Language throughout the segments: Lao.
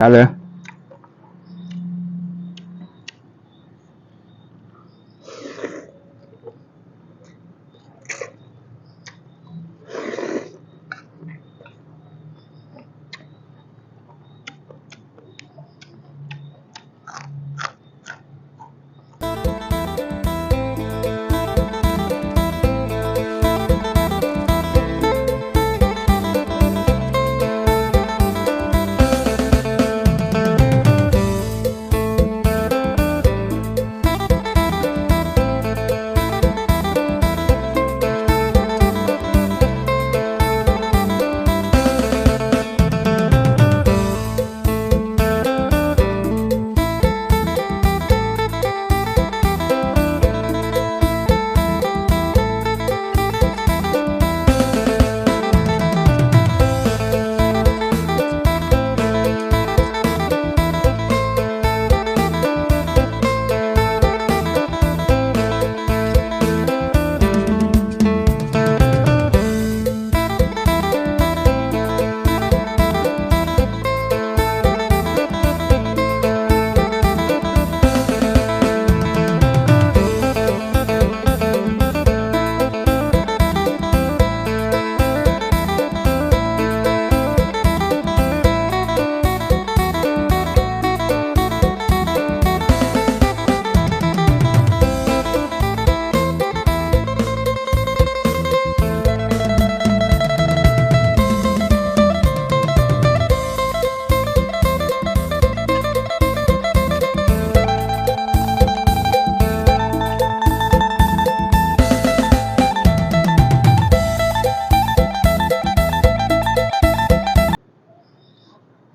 ຈັດເລີຍ.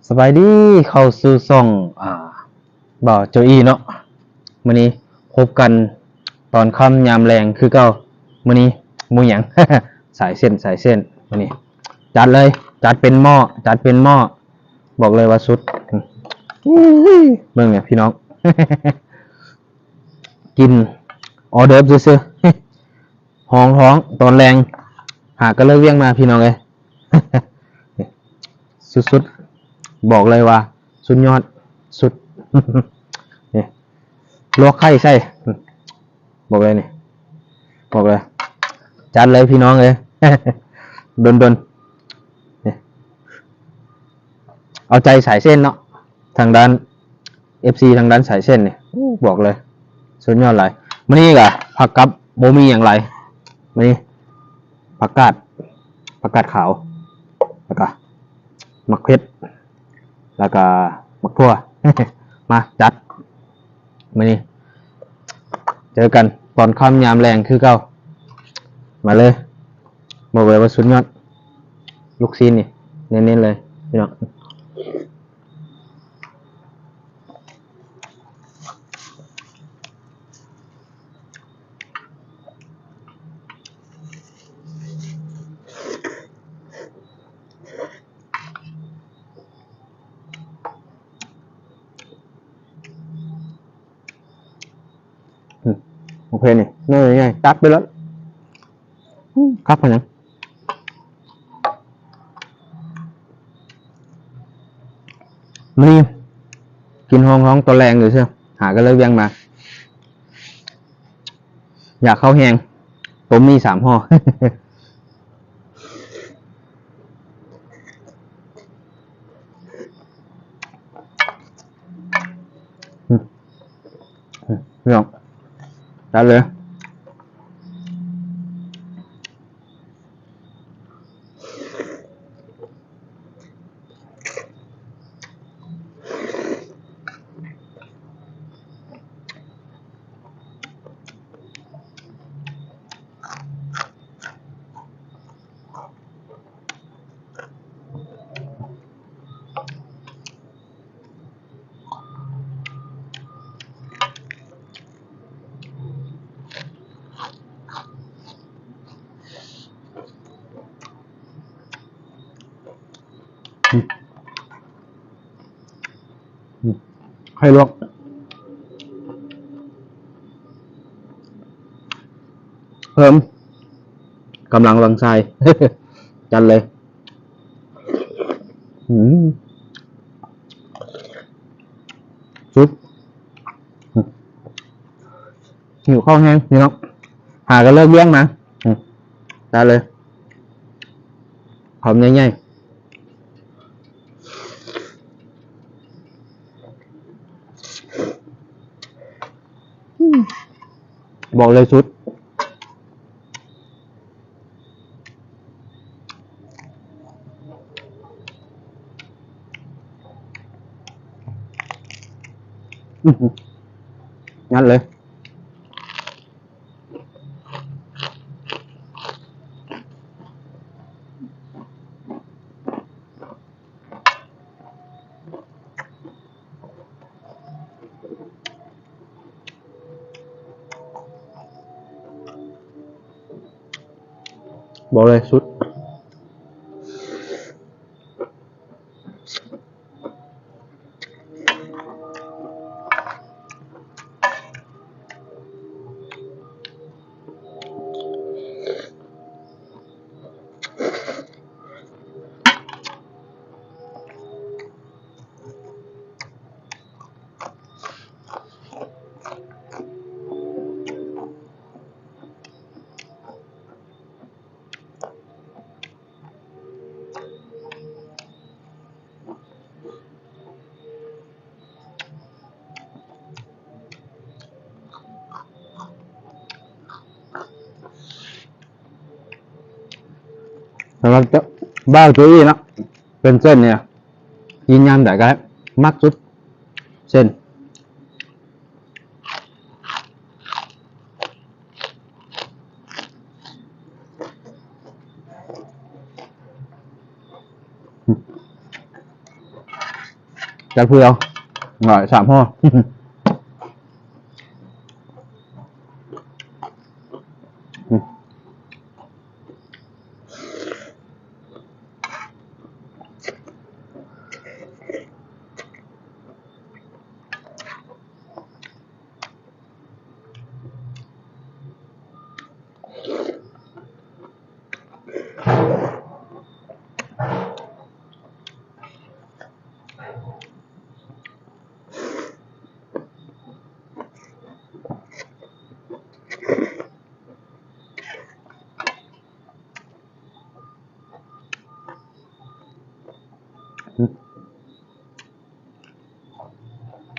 ສະບາຍດີ ເຂົ້າສູ່ຊ່ອງ ອ່າ ບ່າວໂຈອີເນາະ. ມື້ນີ້ພົບກັນຕອນຄ່ຳຍາມແລງຄືເກົ່າ. ມື້ນີ້ມື້ຫຍັງ? ສາຍເສັ້ນ ສາຍເສັ້ນ. ມື້ນີ້ຈັດເລີຍ ຈັດເປັນໝໍ້ ຈັດເປັນໝໍ້. ບອກເລີຍວ່າສຸດ. ເບິ່ງແດ່ພີ່ນ້ອງ ກິນອໍເດີບຊື່ໆ ຮອງທ້ອງຕອນແລງ ຫາກະເລີກວຽກມາພີ່ນ້ອງເອີຍ. ສຸດໆ ບອກເລີຍວ່າສຸດຍອດ ສຸດ ນີ້ ລວກໄຂ່ໃສ່ ບອກເລີຍນີ້ ບອກເລີຍ ຈັດເລີຍພີ່ນ້ອງເອີຍ ດົນໆ ນີ້ ເອົາໃຈສາຍເສັ້ນເນາະ ທາງດ້ານ ເອັຟຊີ ທາງດ້ານສາຍເສັ້ນນີ້ ໂອ້ ບອກເລີຍສຸດຍອດຫຼາຍ. ມື້ນີ້ກະພັກກັບ ບໍ່ມີຫຍັງຫຼາຍ ມື້ນີ້ຜັກກາດ ຜັກກາດຂາວ ແລ້ວກະໝາກເຜັດ ແລ້ວກະໝາກຖົ່ວ ມາຈັດ. ມື້ນີ້ເຈີກັນຕອນຄ່ຳຍາມແລງຄືເກົ່າ. ມາເລີຍ ບອກເລີຍວ່າສຸດຍອດ ລູກຊີ້ນນີ້ເນັ້ນໆເລີຍພີ່ນ້ອງ. ອືມ ໂອເຄນີ້ ນ້ອຍໃຫຍ່ ຈັດໄປເລີຍ. ອືມ ຄັກປານຫຍັງ. ມື້ນີ້ກິນຮອງທ້ອງຕອນແລງຢູ່ເຊື່ອ ຫາກະເລີກວຽກມາ ຢາກເຂົ້າແຮງ ຕົ້ມໝີ່ສາມຫໍ່. ອືມ ອືມ ພີ່ນ້ອງ ຈັດເລີຍ. ອືມ ອືມ ໄຂ່ລວກ ເພີ່ມກຳລັງວັງຊາຍ ຈັດເລີຍ. ອືມ ສຸດ. ຫິວເຂົ້າແຮງພີ່ນ້ອງ ຫາກໍເລີກວຽກມາ. ອືມ ໄດ້ເລີຍ ຄຳໃຫຍ່ໆ. ອືມ ບອກເລີຍສຸດ. ອື້ຫື ຍັດເລີຍ. ບອກເລີຍສຸດ. ສຳລັບເຈົ້າ ບ່າວໂຈອີ່ເນາະ ເປັນເສັ້ນນີ້ ກິນຍາມໃດກໍໄດ້ ມັກສຸດເສັ້ນ. ຈັກເທື່ອ ຫຼາຍ ສາມຫໍ່.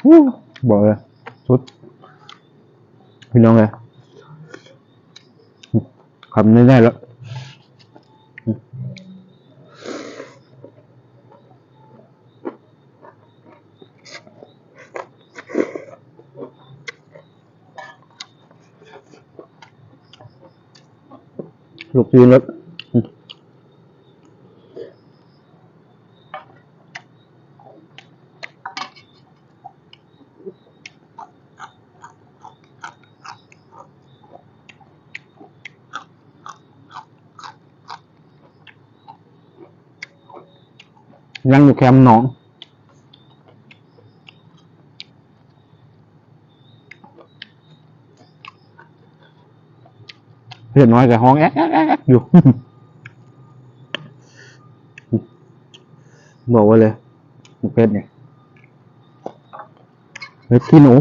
ອືມ ບອກເລີຍ ສຸດ ພີ່ນ້ອງເອີຍ ຄຳໃຫຍ່ໆ ແລ້ວ. ລູກຊີ້ນເລີຍ ອືມ ຍັງຢູ່ແຄມໜອງ. ເພັດນ້ອຍກໍຮ້ອງແອກໆໆໆຢູ່ ບອກໄວ້ເລີຍ ເຜັດນີ້ ເຜັດຂີ້ໜູ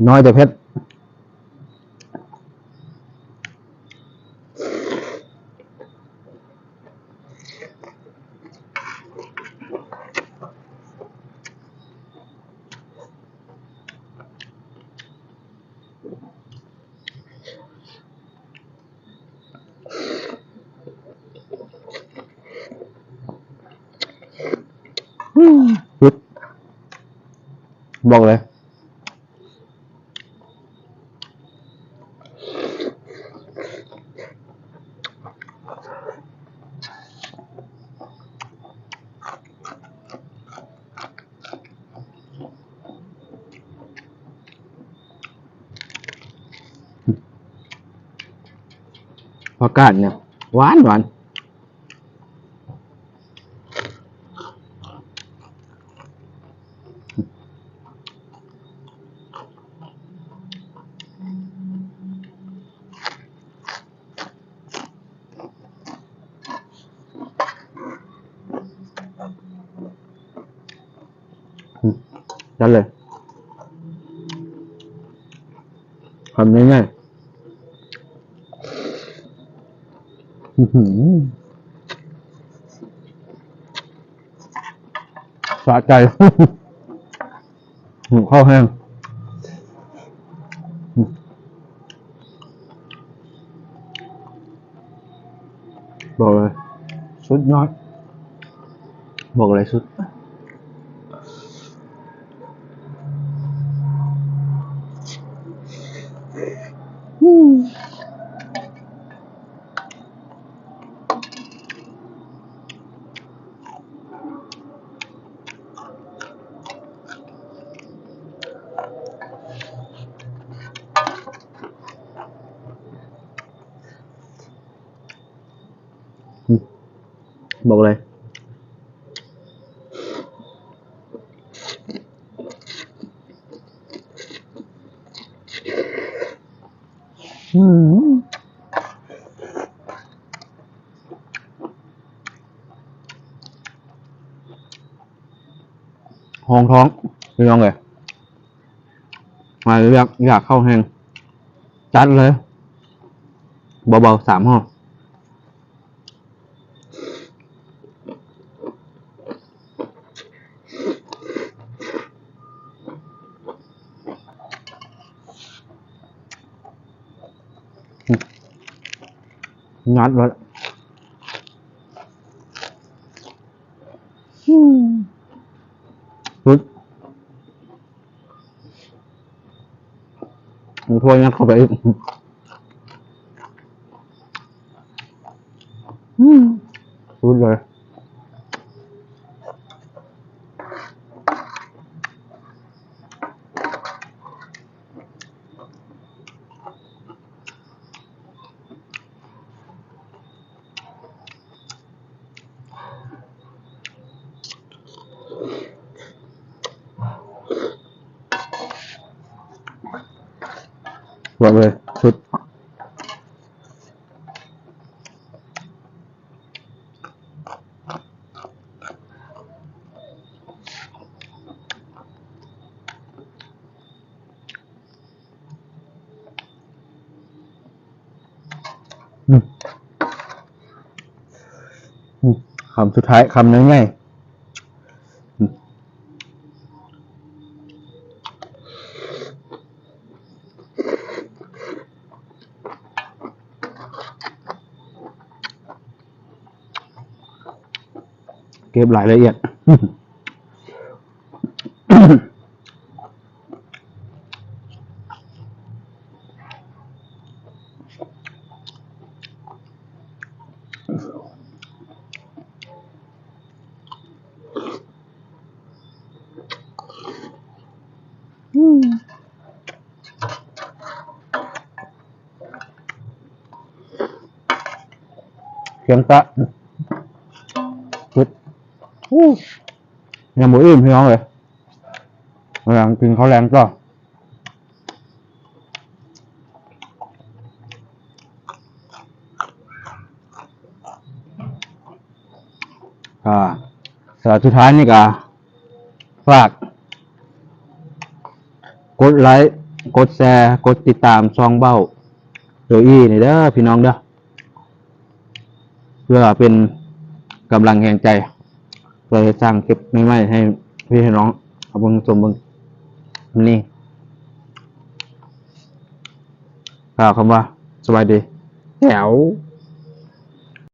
ນ້ອຍແຕ່ເຜັດ. ອືມ ສຸດ ບອກເລີຍ. ຜັກກາດນີ້ຫວານໆ. ອືມ ຈັດເລີຍ. ຄຳໃຫຍ່ໆ ອືຫື ສະໃຈ ຫິວເຂົ້າແຮງ. ບອກເລີຍ ສຸດຍອດ ບອກເລີຍສຸດ. ອືມ ບອກເລີຍ ອືມ ຮອງທ້ອງ ພີ່ນ້ອງເອີຍ ມາແລ້ວຢາກ ຢາກເຂົ້າແຮງ ຈັດເລີຍ ເບົາໆ ສາມຫໍ່. ງັດໄວ້ ອືມ ສຸດ. ໝູທົ່ວຍັດເຂົ້າໄປອີກ ອືມ ສຸດເລີຍ. ບອກເລີຍ ສຸດ. ອືມ ອືມ ຄຳສຸດທ້າຍ ຄຳໃຫຍ່ໆ ອືມ ເກັບລາຍລະອຽດ. ອືມ ພຽງຕະ ອື ຍັງບໍ່ອີ່ມ ພີ່ນ້ອງເອີຍ ຫາກິນເຂົ້າແລງຕໍ່. ກະ ສຳລັບສຸດທ້າຍນີ້ກະ ຝາກກົດໄລ ກົດແຊ ກົດຕິດຕາມຊ່ອງເບົາໂຈອີ່ນີ້ເດີ ພີ່ນ້ອງເດີ ເພື່ອເປັນກຳລັງແຮງໃຈ ເພື່ອເຮັດສ້າງຄລິບໃໝ່ໆ ໃຫ້ພີ່ໃຫ້ນ້ອງເອົາເບິ່ງຊົມເບິ່ງ. ມື້ນີ້ ກ່າວຄຳວ່າ ສະບາຍດີ ແຖວ.